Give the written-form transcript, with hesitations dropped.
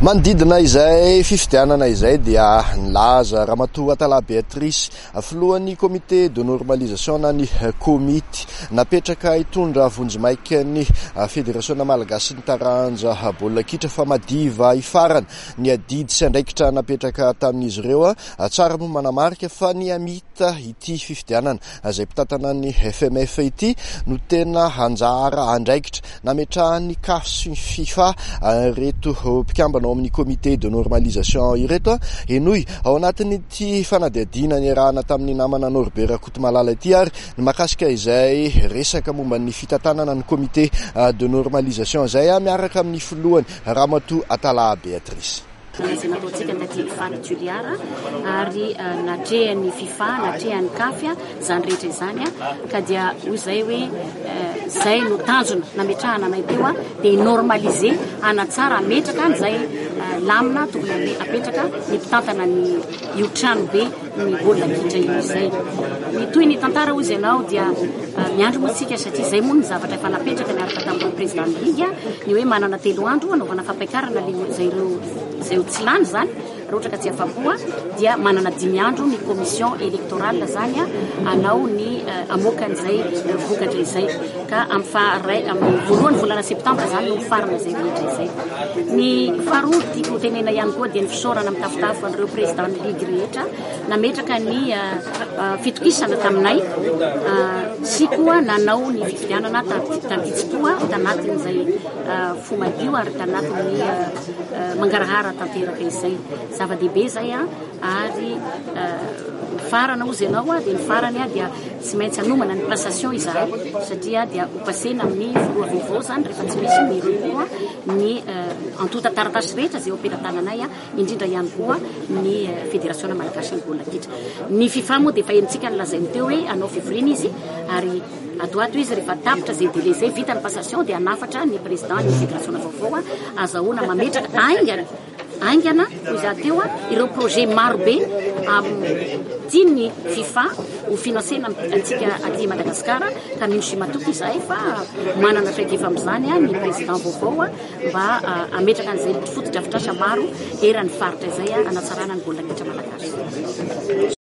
Manodidina izay fifidianana izay dia nilaza Ramatoa Atala Béatrice, filohan'ny comité de normalisation na ny komity napetraka hitondra vonjimaika ny federasiona malagasy ny taranja baolina kitra fa madiva hifarana ny adidy sy andraikitra napetraka tamin'izy ireo. Tsara moa manamarika fa ny hamita ity fifidianana izay mpitantana ny FMF ity no tena anjara andraikitra Nametrahan'ny Caf sy ny Fifa ireto mpikambana ao amin'ny comité de normalisation ireto. Henoy ao anatin'ity fanadihadiana niarahana tamin'ny namana Norbert Rakotomalala ity ary ny mahakasika izay resaka momba ny fitantanana ny comité de normalisation izay miaraka amin'ny filohany Ramatoa Atalaha Béatrice. Izay nataontsika taty Ifaty Toliara ary natrehan'ny Fifa, natrehan'ny Caf izany rehetra izany ka dia hoy izay hoe izay no tanjona nametrahana anay teo dia hi-normaliser, hanatsara, hametraka an'izay lamina tokony hapetraka ny mpitantana ny io tranobe ny baolina kitra io izay. Ny toy ny tantara hozy ianao dia miandry moa tsika satria izay moa ny zavatra efa napetraka niaraka tamin'ireo président ny ligue ny hoe manana 3 andro anaovana fampiakarana le izay ireo izay ho tsy lany izany raha ohatra ka tsy afa-po dia manana 5 andro ny commission électorale zany anao ny amoaka an'izay vokatra izay ka amin'ny faharay amin'ny voalohany volana septambra zany no mifarana izay rehetra izay. Ny faharoa tiako tenena ihany koa dia ny fisaorana mitafotafo an'ireo président ny ligue rehetra nametraka ny fitokisana taminay sy koa nanao ny fifidianana tamin'itsi-po tanatin'izay fo madio ary tanatin'ny mangarahara tanteraka izay. Zava-dehibe izay ary mifarana hozy ianao dia ny farany dia tsy maintsy hanomana ny passation izahay satria dia ho pasena amin'ny filoha vaovao izany rehefa tsy misy ny recours ny antontan-taratasy rehetra izay eo am-pelatananay indrindra ihany koa ny federasiona malagasy ny baolina kitra. Ny FIFA moa dia efa henontsika ny lazainy teo hoe hanao fivoriana izy ary ato ato izy rehefa tapitra izay délai izay vita ny passation dia hanafatra ny président ny federasiona vaovao azahoana mametraka haingana Haingana, hoy izaho teo, ireo projet maro be tian'ny Fifa ho financer-na antsika aty Madagasikara ka mino sy matoky izahay fa manana traikefa amin'izany ny président vaovao mba hametraka an'izay fotodrafitrasa maro eran'ny faritra izay hanatsarana ny baolina kitra malagasy.